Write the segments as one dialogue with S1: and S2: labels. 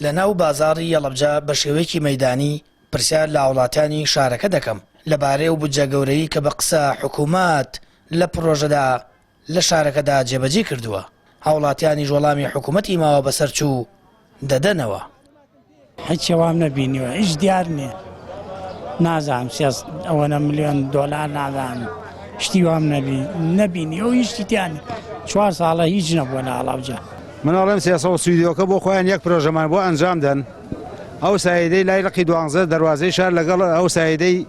S1: لە ناو بازاڕی یەڵەبجە بە شێوەیەکی مەیدانی پرسیار لە هاوڵاتیانی شارەکە دەکەم لەبارەی ئەو بودجە گەورەی کە بە قسە حکومەت لە پڕۆژەدا لە شارەکەدا جێبەجێی کردووە، هاوڵاتیانیش وەڵامی حکومەتی ماوە بەسەرچوو دەدەنەوە.
S2: هیچی وام نەبینیوە هیچ دیار نییە نازانم سێ ئەوەنە ملیۆن دۆلار نازانم شتی وام نەبی نەبینی ئەو هیچ شتی تیان چوار ساڵە هیچ نەبووە لە هەڵەبجە.
S3: من ئەڵێم 332 بۆ خۆیان یەک پرۆژەمان بۆ ئەنجام دەن ئەو سایدەی لای لقی دوانزە دەروازەی شار لەگەڵ ئەو سایدەی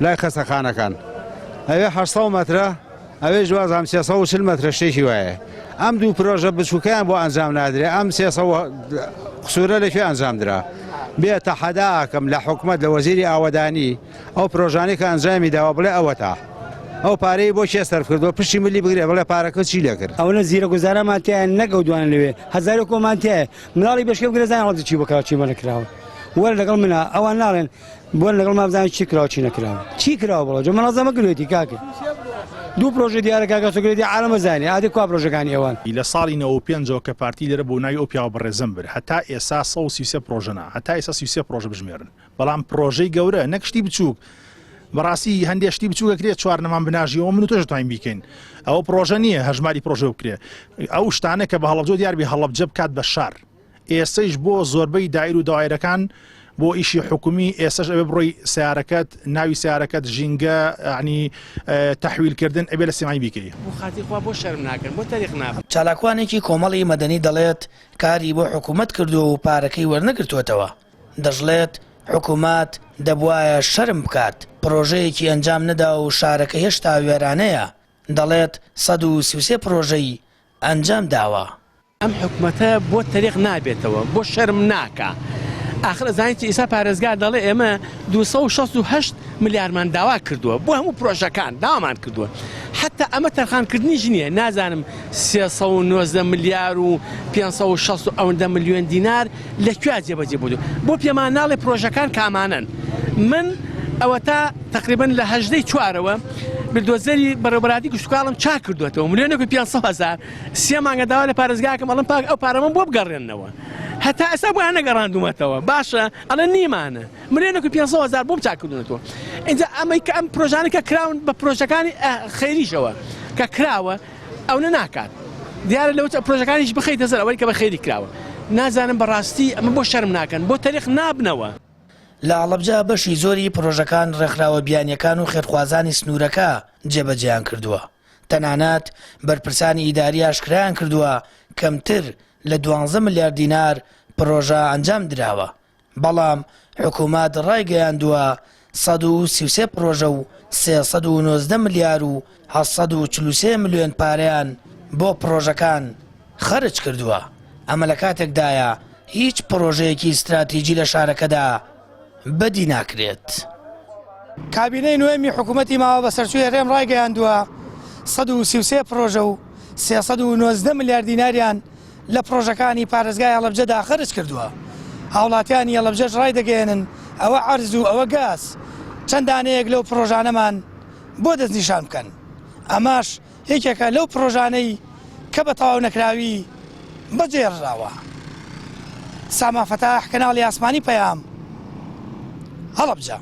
S3: لای خەستەخانەکان ئەوێ 800 مەترە ئەوێش وازام 340 مەترە شتێکی وایە ئەم دوو پرۆژە بچووکەیان بۆ ئەنجام نادرێ ئەم 300 قسوورە لەکوێ ئەنجام درا بێ تەحەداکەم لە حکومەت لە وەزیری ئاوەدانی ئەو پرۆژانەی کە ئەنجامی داوە بڵێ ئەوەتا ئەو پارەی بۆ کێ سەرف کردووە پشتی ملی بگرێ بڵێ پارەکە چی لێکرد
S2: ئەوەنە زیرەک و زارامان تایە نەک ئەو دوانە لەوێ هەزارێک کۆمان تایە مناڵی بەشکە بگرە زانە هەڵدی چی بکراوە چی بەنەکراوە وەرە لەگەڵ منە ئەوان ناڵێن بۆن لەگەڵ ما بزانین چی کراوە چی نەکراوە چی کراوە بڵێ جۆ منەزەمە گرێتی کاکە دوو پرۆژە دیارە کاکە سوگرێتی عالەمە زانێ ئادی کوا پرۆژەکانی ئەوان.
S4: لە ساڵی 95 ەوە کە پارتی لێرە بۆ ناوی ئەو پیاوە بەڕێزەم برد هەتا ئێسا 133 پرۆژە نا هەتا ئێستا 33 پرۆژە بژمێرن بەڵام پرۆژەی گەورە نەک شتی بچووک بەڕاستی هەندێک شتی بچووکە کرێت چوار نەمان بناژیەوە من و تۆش توانین بیکەین ئەوە پرۆژە نییە هەژماری پرۆژە بکرێ ئەو شتانە کە بە هەڵەبجە دیار بی هەڵەبجە بکات بە شار ئێسەیش بۆ زۆربەی دایر و دەوایرەکان بۆ ئیشی حکومی ئێسەش ئەوێ بڕۆی سیارەکەت ناوی سیارەکەت ژینگە ینی تەحویلکردن ئەبێ لە سلێمانی بیکەی.
S5: بۆ خاتری خوا بۆ شەرم ناکەن بۆ تەریق نابن.
S1: چالاکوانێکی کۆمەڵی مەدەنی دەڵێت، کاری بۆ حکومەت کردووە و پارەکەی وەرنەگرتووەتەوە. دەشڵێت، حکومەت دەبوایە شەرم بکات، پڕۆژەیەکی ئەنجام نەدا و شارەکە هێشتا وێرانەیە، دەڵێت 133 پڕۆژەی ئەنجام داوە.
S5: ئەم حکومەتە بۆ تەریق نابێتەوە بۆ شەرم ناکا ئاخر ئەزانی چی ئیسا پارێزگار دەڵێ ئێمە 268 ملیارمان داوا کردووە بۆ هەموو پرۆژەکان داوامان کردووە حتا ئەمە تەرخانکردنیش نییە نازانم 319 ملیار و 560 ئەوەندە ملیۆن دینار لە کوێ جێبەجێ بوو بۆ پێمان ناڵێ پرۆژەکان کامانەن من ئەوەتا تقریبن لە هەژدەی چوارەوە بلدۆزەری بەڕێوەبەراتی کشتوکاڵم چاک کردوێتەوە ملیۆنێک و 500 هەزار سێ مانگە داوا لە پارێزگاکەم ئەڵم پاک ئەو پارەمە بۆ بگەڕێنەوە هەتا ئێستا بۆیان نەگەڕاندومەتەوە باشە ئەڵێ نیمانە ملیۆنێک و 500 هەزار بۆم چاک کردوونەتەوە اینجا ئەمەی کە ئەم پرۆژانە کە کراون بە پرۆژەکانی خەیریشەوە کە کراوە ئەونە ناکات دیارە لەوە پرۆژەکانیش بخەیتە سەر ئەوەی کە بە خەیری کراوە نازانم بەڕاستی ئەمە بۆ شەرم ناکەن بۆ تەریق نابنەوە.
S1: لە هەڵەبجە بەشی زۆری پڕۆژەکان ڕێکخراوە بیانییەکان و خێرخوازانی سنوورەکە جێبەجێیان کردووە، تەنانەت بەرپرسانی ئیداری ئاشکرایان کردووە کەمتر لە دوانزە ملیار دینار پڕۆژە ئەنجام دراوە، بەڵام حکومەت ڕایگەیاندووە 133 پڕۆژە و 319 ملیار و 843 ملیۆن پارەیان بۆ پڕۆژەکان خەرج کردووە، ئەمە لە کاتێکدایە هیچ پڕۆژەیەکی ستراتیجی لە شارەکەدا بەدی ناکرێت. کابینەی نۆیەمی حکوومەتی ماوە بەسەرچووی هەرێم ڕایگەیاندووە، 133 پڕۆژە و 319 ملیار دیناریان لە پڕۆژەکانی پارێزگای هەڵەبجەدا خەرج کردووە، هاوڵاتیانی هەڵەبجەش ڕایدەگەیەنن، ئەوە عەرز و ئەوە گاز، چەند دانەیەک لەو پڕۆژانەمان بۆ دەستنیشان بکەن، ئەمەش یەکێکە لەو پڕۆژانەی کە بە تەواو نەکراوی بەجێهێڵراوە. سامان فەتاح، کەناڵی ئاسمانی پەیام، هەڵەبجە.